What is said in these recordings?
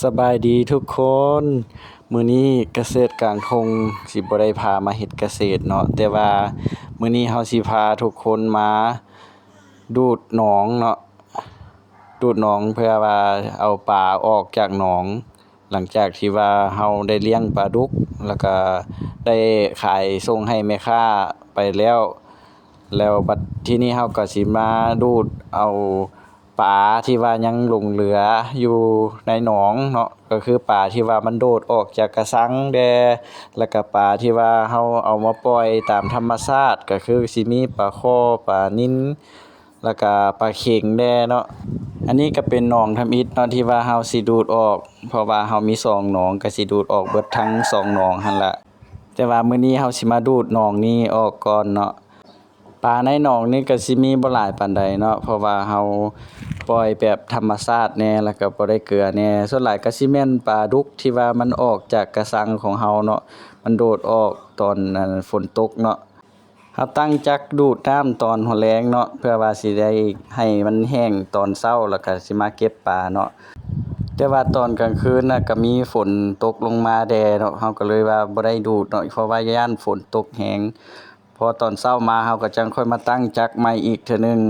ສະບາຍດີທຸກຄົນ, ມື້ນີ້ກະເສດກາງທົ່ງຊິບໍ່ໄດ້ພາມາເຮັດກະເສດເນາະ, ແຕ່ວ່າມື້ນີ້ເຮົາຊິພາທຸກຄົນມາດູດໜອງເນາະ, ດູດໜອງເພື່ອວ່າເອົາປາອອກຈາກໜອງ. ຫຼັງຈາກທີ່ວ່າເຮົາໄດ້ລ້ຽງປາດຸກ ແລ້ວກະໄດ້ຂາຍສົ່ງໃຫ້ແມ່ຄ້າໄປແລ້ວ, ແລ້ວບັດທີນີ້ເຮົາກະຊິມາດູດເອົາປາທີ່ວ່າຍັງຫຼົງເຫຼືອຢູ່ໃນໜອງເນາະ, ກະຄືປາທີ່ວ່າມັນໂດດອອກຈາກກະຊັງແດ່ ແລ້ວກະປາທີ່ວ່າເຮົາເອົາມາປ່ອຍຕາມທຳມະຊາດ ກະຄືຊິມີປາຄໍ່ ປານິນ ແລ້ວກະປາເຂັງແດ່ເນາະ. ອັນນີ້ກະເປັນໜອງທຳອິດເນາະ ທີ່ວ່າເຮົາຊິດູດອອກ, ເພາະວ່າເຮົາມີສອງໜອງ ກະຊິດູດອອກເບິດທັງສອງໜອງຫັ້ນລະ. ແຕ່ວ່າມື້ນີ້ເຮົາຊິມາດູດໜອງນີ້ອອກກ່ອນເນາະ. ປາໃນໜອງນີ້ກະຊິມີບໍ່ຫຼາຍປານໃດເນາະ, ເພາະວ່າເຮົາປ່ອຍແບບທຳມະຊາດແດ່ ແລ້ວກະບໍ່ໄດ້ເກືອແດ່. ສ່ວນຫຼາຍກະຊິແມ່ນປາດຸກທີ່ວ່າມັນອອກຈາກກະຊັງຂອງເຮົາເນາະ, ມັນໂດດອອກຕອນ ອັນ ຝົນຕົກເນາະ. ເຮົາຕັ້ງຈັກດູດນ້ຳຕອນຫົວແລງເນາະ ເພື່ອວ່າຊິໄດ້ໃຫ້ມັນແຫ້ງຕອນເຊົ້າ ແລ້ວກະຊິມາເກັບປາເນາະ. ແຕ່ວ່າຕອນກາງຄືນນະກະມີຝົນຕົກລົງມາແດ່ເນາະ, ເຮົາກະເລີຍວ່າບໍ່ໄດ້ດູດເນາະ ເພາະວ່າຢ້ານຝົນຕົກແຮງ. ພໍຕອນເຊົ້າມາເຮົາກະຈັ່ງຄ່ອຍມາຕັ້ງຈັກໃໝ່ອີກເທື່ອໜຶ່ງ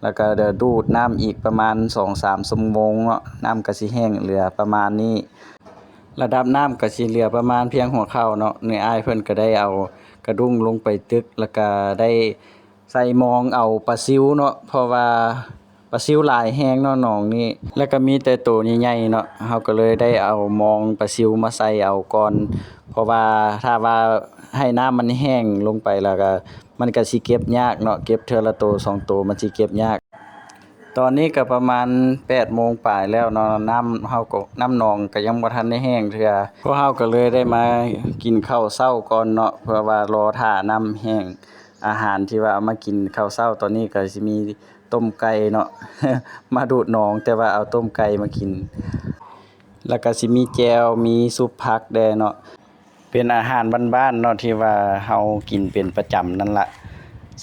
ແລ້ວກະເດີດູດນ້ຳອີກປະມານສອງສາມຊົ່ວໂມງເນາະ, ນ້ຳກະຊິແຫ້ງເຫຼືອປະມານນີ້. ລະດັບນ້ຳກະຊິເຫຼືອປະມານພຽງຫົວເຂົ່າເນາະ. ເອື້ອຍອ້າຍເພິ່ນກະໄດ້ເອົາກະດຸ້ງລົງໄປຕຶກ ແລ້ວກະໄດ້ໃສ່ມອງເອົາປາຊິວເນາະ, ເພາະວ່າປາຊິວຫຼາຍແຮງເນາະໜອງນີ້, ແລ້ວກະມີແຕ່ໂຕໃຫຍ່ໆເນາະ. ເຮົາກະເລີຍໄດ້ເອົາມອງປາຊິວມາໃສ່ເອົາກ່ອນ, ເພາະວ່າຖ້າວ່າໃຫ້ນ້ຳມັນແຫ້ງລົງໄປແລ້ວກະ ມັນກະຊິເກັບຍາກເນາະ, ເກັບເທື່ອລະໂຕສອງໂຕມັນຊິເກັບຍາກ. ຕອນນີ້ກະປະມານແປດໂມງປາຍແລ້ວເນາະ, ນ້ຳເຮົາກະ ນ້ຳໜອງກະຍັງບໍ່ທັນໄດ້ແຫ້ງເທື່ອ. ພວກເຮົາກະເລີຍໄດ້ມາກິນເຂົ້າເຊົ້າກ່ອນເນາະ ເພື່ອວ່າລໍຖ້ານ້ຳແຫ້ງ. ອາຫານທີ່ວ່າເອົາມາກິນເຂົ້າເຊົ້າຕອນນີ້ກະຊິມີຕົ້ມໄກ່ເນາະ, ມາດູດໜອງແຕ່ວ່າເອົາຕົ້ມໄກ່ມາກິນ, ແລ້ວກະຊິມີແຈ່ວ ມີຊຸບຜັກແດ່ເນາະ. ເປັນອາຫານບ້ານໆເນາະ ທີ່ວ່າເຮົາກິນເປັນປະຈຳນັ້ນລະ.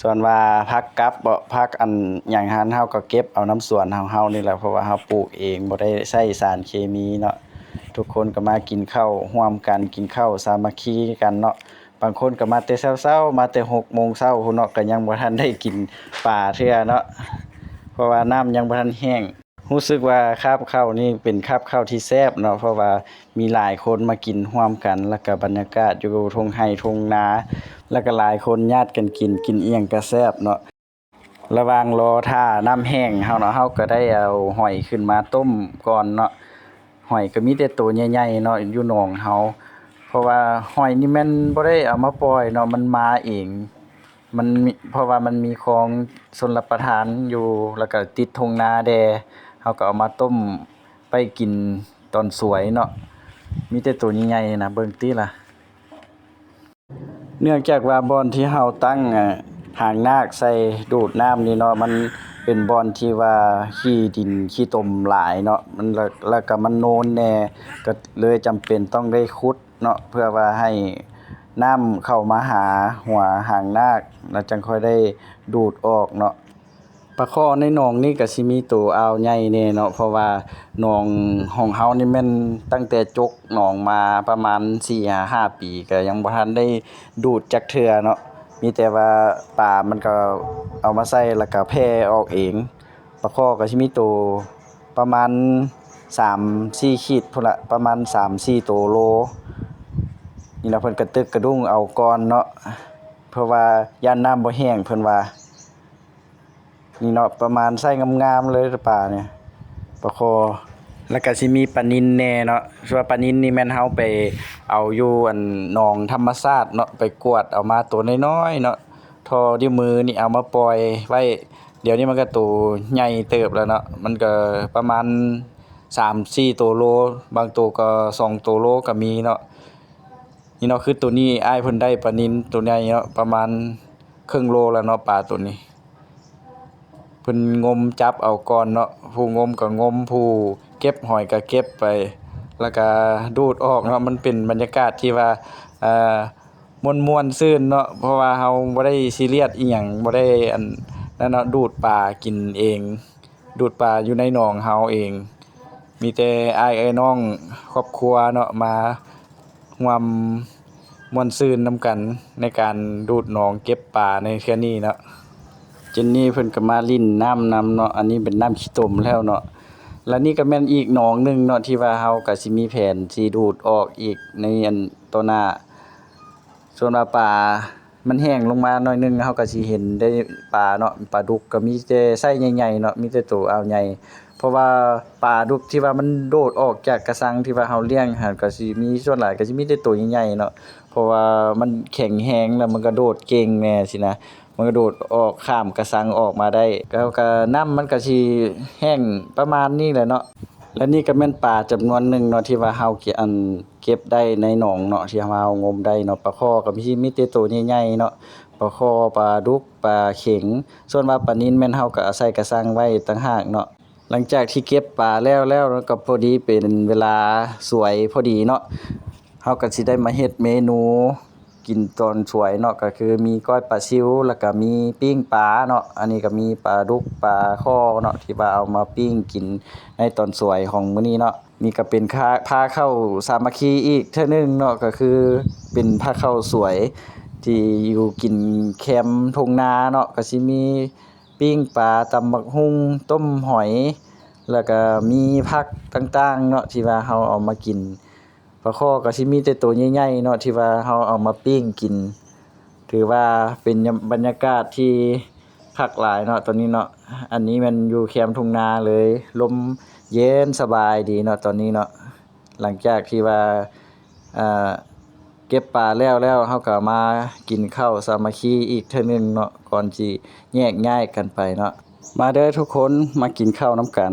ສ່ວນວ່າຜັກກັບເບາະ ຜັກອັນຫຍັງຫັ້ນ ເຮົາກະເກັບເອົານຳສວນຂອງເຮົານີ້ແຫຼະ, ເພາະວ່າເຮົາປູກເອງ ບໍ່ໄດ້ໃຊ້ສານເຄມີເນາະ. ທຸກຄົນກະມາກິນເຂົ້າຮ່ວມກັນ, ກິນເຂົ້າສາມັກຄີກັນເນາະ. ບາງຄົນກະມາແຕ່ເຊົ້າໆ ມາແຕ່ຫົກໂມງເຊົ້າພຸ້ນເນາະ, ກະຍັງບໍ່ທັນໄດ້ກິນປາເທື່ອເນາະ, ເພາະວ່ານ້ຳຍັງບໍ່ທັນແຫ້ງ. ຮູ້ສຶກວ່າຄາບເຂົ້ານີ້ເປັນຄາບເຂົ້າທີ່ແຊບເນາະ, ເພາະວ່າມີຫຼາຍຄົນມາກິນຮ່ວມກັນ, ແລ້ວກະບັນຍາກາດຢູ່ທົ່ງໄຮ່ທົ່ງນາ, ແລ້ວກະຫຼາຍຄົນຍາດກັນກິນ, ກິນອີ່ຫຍັງກະແຊບເນາະ. ລະຫວ່າງລໍຖ້ານ້ຳແຫ້ງເຮົາເນາະ, ເຮົາກະໄດ້ເອົາຫອຍຂຶ້ນມາຕົ້ມກ່ອນເນາະ. ຫອຍກະມີແຕ່ໂຕໃຫຍ່ໆເນາະ ຢູ່ໜອງເຮົາ, ເພາະວ່າຫອຍນີ້ແມ່ນບໍ່ໄດ້ເອົາມາປ່ອຍເນາະ, ມັນມາເອງ. ມັນມີ ເພາະວ່າມັນມີຄອງຊົນລະປະທານຢູ່ ແລ້ວກະຕິດທົ່ງນາແດ່, ເຮົາກະເອົາມາຕົ້ມໄປກິນຕອນສວຍເນາະ. ມີແຕ່ໂຕໃຫຍ່ໆນະ, ເບິ່ງຕິລະ. ເນື່ອງຈາກວ່າບ່ອນທີ່ເຮົາຕັ້ງ ອາ ຫາງນາກໃສ່ດູດນ້ຳນີ້ເນາະ, ມັນເປັນບ່ອນທີ່ວ່າຂີ້ດິນຂີ້ຕົມຫຼາຍເນາະ, ມັນ ແລ້ວ ແລ້ວກະມັນໂນນແດ່, ກະເລີຍຈຳເປັນຕ້ອງໄດ້ຂຸດ ເນາະ ເພື່ອວ່າໃຫ້ນ້ຳເຂົ້າມາຫາຫົວຫາງນາກ ແລ້ວຈັ່ງຄ່ອຍໄດ້ດູດອອກເນາະ. ປາຄໍ່ໃນໜອງນີ້ກະຊິມີໂຕອ່າວໃຫຍ່ແດ່ເນາະ, ເພາະວ່າໜອງຂອງເຮົານີ້ແມ່ນຕັ້ງແຕ່ຈົກໜອງມາປະມານສີ່ຫາຫ້າປີ ກະຍັງບໍ່ທັນໄດ້ດູດຈັກເທື່ອເນາະ, ມີແຕ່ວ່າປາມັນກະເອົາມາໃສ່ ແລ້ວກະແຜ່ອອກເອງ. ປາຄໍ່ກະຊິມີໂຕປະມານສາມສີ່ຂີດພຸ້ນລະ, ປະມານສາມສີ່ໂຕໂລ. ນີ້ລະເພິ່ນກະຕຶກກະດຸ້ງເອົາກ່ອນເນາະ, ເພາະວ່າຢ້ານນ້ຳບໍ່ແຫ້ງເພິ່ນວ່າ. ນີ້ເນາະ ປະມານໄຊງາມໆເລີຍປານີ້ ປາຄໍ່. ແລ້ວກະຊິມີປານິນແດ່ເນາະ, ສ່ວນປານິນນີ້ແມ່ນເຮົາໄປເອົາຢູ່ອັນໜອງທຳມະຊາດເນາະ, ໄປກວາດເອົາມາໂຕນ້ອຍໆເນາະ. ທໍ່ນິ້ວມືນີ້ເອົາມາປ່ອຍໄວ້, ດຽວນີ້ມັນກະໂຕໃຫຍ່ເຕີບແລ້ວເນາະ, ມັນກະປະມານສາມສີ່ໂຕໂລ, ບາງໂຕກະສອງໂຕໂລກະມີເນາະ. ນີ້ເນາະ ຄືໂຕນີ້ອ້າຍເພິ່ນໄດ້ປານິນໂຕໃຫຍ່ເນາະ, ປະມານເຄິ່ງໂລແລ້ວເນາະ ປາໂຕນີ້. ເພິ່ນງົມຈັບເອົາກ່ອນເນາະ, ຜູ້ງົມກະງົມ ຜູ້ເກັບຫອຍກະເກັບໄປ ແລ້ວກະດູດອອກເນາະ. ມັນເປັນບັນຍາກາດທີ່ວ່າ ເອີ ມ່ວນໆຊື່ນເນາະ, ເພາະວ່າເຮົາບໍ່ໄດ້ຊີຣຽສອີ່ຫຍັງ, ບໍ່ໄດ້ອັນນັ້ນເນາະ, ດູດປາກິນເອງ, ດູດປາຢູ່ໃນໜອງເຮົາເອງ. ມີແຕ່ອ້າຍເອື້ອຍນ້ອງຄອບຄົວເນາະ ມາຮ່ວມມ່ວນຊື່ນນຳກັນໃນການດູດໜອງເກັບປາໃນເທື່ອນີ້ເນາະ. ເຈນນີ້ເພິ່ນກໍມາຫຼິ້ນນ້ຳນຳເນາະ, ອັນນີ້ເປັນນ້ຳຂີ້ຕົມແລ້ວເນາະ. ແລະນີ້ກໍແມ່ນອີກໜອງໜຶ່ງເນາະ ທີ່ວ່າເຮົາກໍຊິມີແຜນຊິດູດອອກອີກໃນອັນຕໍ່ໜ້າ. ສ່ວນວ່າປາ ມັນແຫ້ງລົງມາໜ້ອຍໜຶ່ງ ເຮົາກໍຊິເຫັນໄດ້ປາເນາະ, ປາດຸກກໍມີແຕ່ໄຊໃຫຍ່ໆເນາະ, ມີແຕ່ໂຕອ່າວໃຫຍ່ ເພາະວ່າປາດຸກທີ່ວ່າມັນໂດດອອກຈາກກະຊັງທີ່ວ່າເຮົາລ້ຽງຫັ້ນ ກໍຊິມີ ສ່ວນຫຼາຍກໍຊິມີແຕ່ໂຕໃຫຍ່ໆເນາະ, ເພາະວ່າມັນແຂງແຮງ ແລ້ວມັນກະໂດດເກັ່ງແດ່ຊີ້ນະ, ມັນກະໂດດອອກຂ້າມກະຊັງອອກມາໄດ້ ແລ້ວກະນ້ຳມັນກະຊິແຫ້ງປະມານນີ້ແຫຼະເນາະ. ແລະນີ້ກະແມ່ນປາຈຳນວນໜຶ່ງເນາະ ທີ່ວ່າເຮົາ ອັນ ເກັບໄດ້ໃນໜອງເນາະ ທີ່ເຮົາງົມໄດ້ເນາະ. ປາຄໍ່ກໍມີ ມີແຕ່ໂຕໃຫຍ່ໆເນາະ, ປາຄໍ່ ປາດຸກ ປາເຂັງ. ສ່ວນວ່າປານິນແມ່ນເຮົາກໍເອົາໃສ່ກະຊັງໄວ້ຕ່າງຫາກເນາະ. ຫຼັງຈາກທີ່ເກັບປາແລ້ວແລ້ວເນາະ ກໍພໍດີເປັນເວລາສວຍພໍດີເນາະ, ເຮົາກໍຊິໄດ້ມາເຮັດເມນູກິນຕອນສວຍເນາະ, ກໍຄືມີກ້ອຍປາຊິວ ແລ້ວກໍມີປີ້ງປາເນາະ. ອັນນີ້ກໍມີປາດຸກ ປາຄໍ່ເນາະ ທີ່ວ່າເອົາມາປີ້ງກິນໃນຕອນສວຍຂອງມື້ນີ້ເນາະ. ນີ້ກໍເປັນ ພາເຂົ້າສາມັກຄີອີກເທື່ອໜຶ່ງເນາະ, ກໍຄືເປັນພາເຂົ້າສວຍທີ່ຢູ່ກິນແຄມທົ່ງນາເນາະ, ກໍຊິມີປີ້ງປາ ຕຳບັກຫຸ່ງ ຕົ້ມຫອຍ ແລ້ວກໍມີຜັກຕ່າງໆເນາະ ທີ່ວ່າເຮົາເອົາມາກິນ. ປາຄໍ່ກໍຊິມີແຕ່ໂຕໃຫຍ່ໆເນາະ ທີ່ວ່າເຮົາເອົາມາປີ້ງກິນ. ຖືວ່າເປັນບັນຍາກາດທີ່ຄັກຫຼາຍເນາະ ຕອນນີ້ເນາະ. ອັນນີ້ແມ່ນຢູ່ແຄມທົ່ງນາເລີຍ, ລົມເຢັນສະບາຍດີເນາະ ຕອນນີ້ເນາະ. ຫຼັງຈາກທີ່ວ່າ ເອີ ເກັບປາແລ້ວແລ້ວ ເຮົາກໍມາກິນເຂົ້າສາມັກຄີອີກເທື່ອໜຶ່ງເນາະ ກ່ອນຊິແຍກຍ້າຍກັນໄປເນາະ. ມາເດີທຸກຄົນ ມາກິນເຂົ້ານຳກັນ.